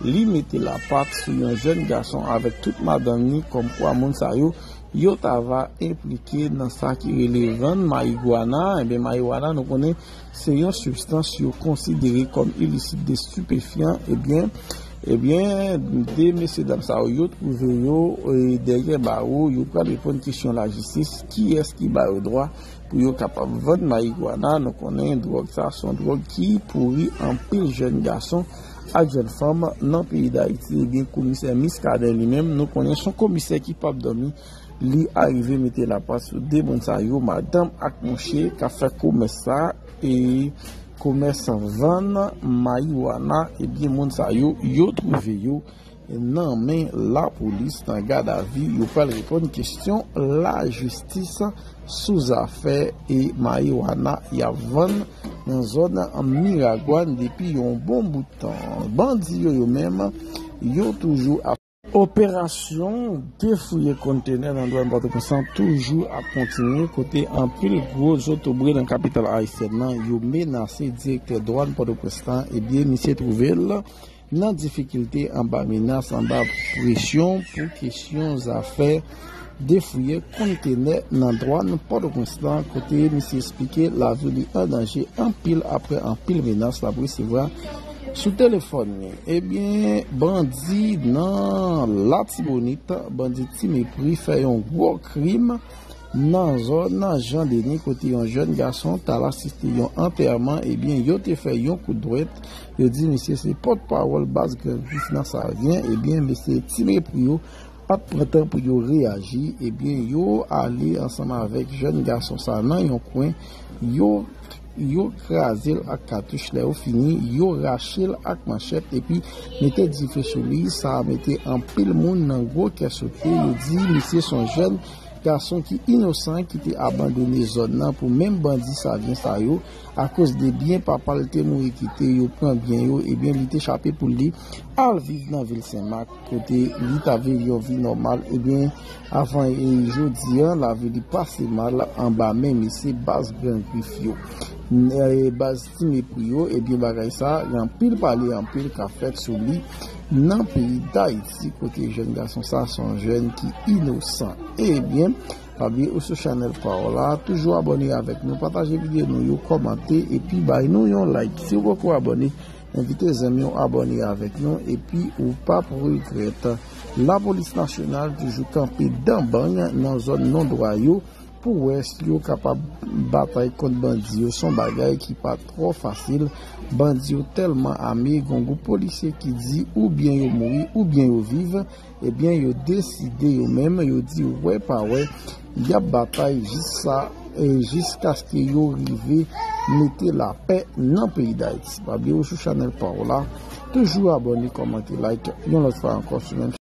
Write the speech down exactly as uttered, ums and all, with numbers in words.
Li mete lapat sou yon jèn gason avèk tout madanm li, kòmkwa moun sa yo, yo ta va enplike nan sa ki rele vann mayigwana. Ebyen, mayigwana, nou konnen, se yon sibstans yo konsidere kòm ilisit, de stipefyan. Ebyen, ebyen, de mesye dam sa yo, yo twouve yo, e, dèyè bawo, yo pral reponn kesyon lajistis, kiyès ki ba yo dwa pou yo kapab vann mayigwana. Nou konnen dwòg sa se yon dwòg ki pouri anpil jèn gason ak jèn fanm nan peyi Dayiti. Ebyen, komisè Muscadin li menm, nou konnen se yon komisè ki p ap dòmi. Li arive mete lapat sou de moun sa yo, madanm ak mouche, k ap fè komès sa, e komès vann mayigwana. Ebyen, moun sa yo, yo twouve yo nan men lapolis nan gadavi. Yo pral reponn kesyon lajistis sou zafè e mayigwana y ap vann nan zòn Miragwàn depi yon bon bout tan. Bandi yo, yo menm, yo toujou ap... Operasyon defouye kontenè nan dwàn Pòtoprens lan toujou ap kontinye, kote anpil gwo zotobre nan kapital ayisyèn nan, yo menase direktè dwàn Pòtoprens lan. Ebyen, misye twouve l nan difikilte, anba menas, anba presyon pou kesyon zafè defouye kontenè nan dwàn Pòtoprens lan, kote misye esplike lavi li an danje anpil apre anpil menas l ap resevwa sou telefòn li. Ebyen, bandi nan Latibonit, bandi Ti Mepri fè yon gwo krim nan zòn Jan Deni, kote yon jèn gason t al asiste yon antèman. Ebyen, yo te fè yon kout dwèt. Yo di misye se pòtpawòl baz Gran Grif nan Savyen. Ebyen, mesye Ti Mepri yo pa t pran tan pou yo reyaji. Ebyen, yo ale ansanm avèk jèn gason sa nan yon kwen. Yo, yo kraze l ak katouch. Lè yo fini, yo rache l ak manchèt epi mete dife sou li. Sa a mete anpil moun nan gwo kè sote. Yo di misye se yon jèn gason ki inosan, ki te abandone zòn nan pou menm bandi Savyen sa yo, akoz de byen papa l te mouri kite, yo pran byen yo. Ebyen, li te chape pou li al viv nan vil Senmak, kote li t ap viv yon vi nòmal. Ebyen, avan, e, jodi a, lavi li pase mal anba men mesye baz Gran Grif yo. N-, e, baz Ti Mepri yo, ebyen, bagay sa, gen anpil pale, anpil ka fèt sou li nan peyi Dayiti, kote jèn gason sa se yon jèn ki inosan. Ebyen, pa bliye ou sou chanèl pa w la, toujou abòne avèk nou, pataje videyo nou yo, kòmante, epi bay nou yon like. Si w poko abòne, envite zanmi w abòne avèk nou, epi ou p ap regrèt. Lapolis nasyonal toujou kanpe dan bang nan zòn non dwa yo, pou wè si yo kapab batay kont bandi yo. Se yon bagay ki pa twò fasil. Bandi yo tèlman ame, gen yon gwoup polisye ki di oubyen yo mouri, oubyen yo viv. Ebyen, yo deside yo menm, yo di wè pa wè, y ap batay jis sa, e jiskaske yo rive mete lapè nan peyi Dayiti. Pa bliye ou sou chanèl pa w la, toujou abòne, kòmante, like, yon lòt fwa ankò sou menm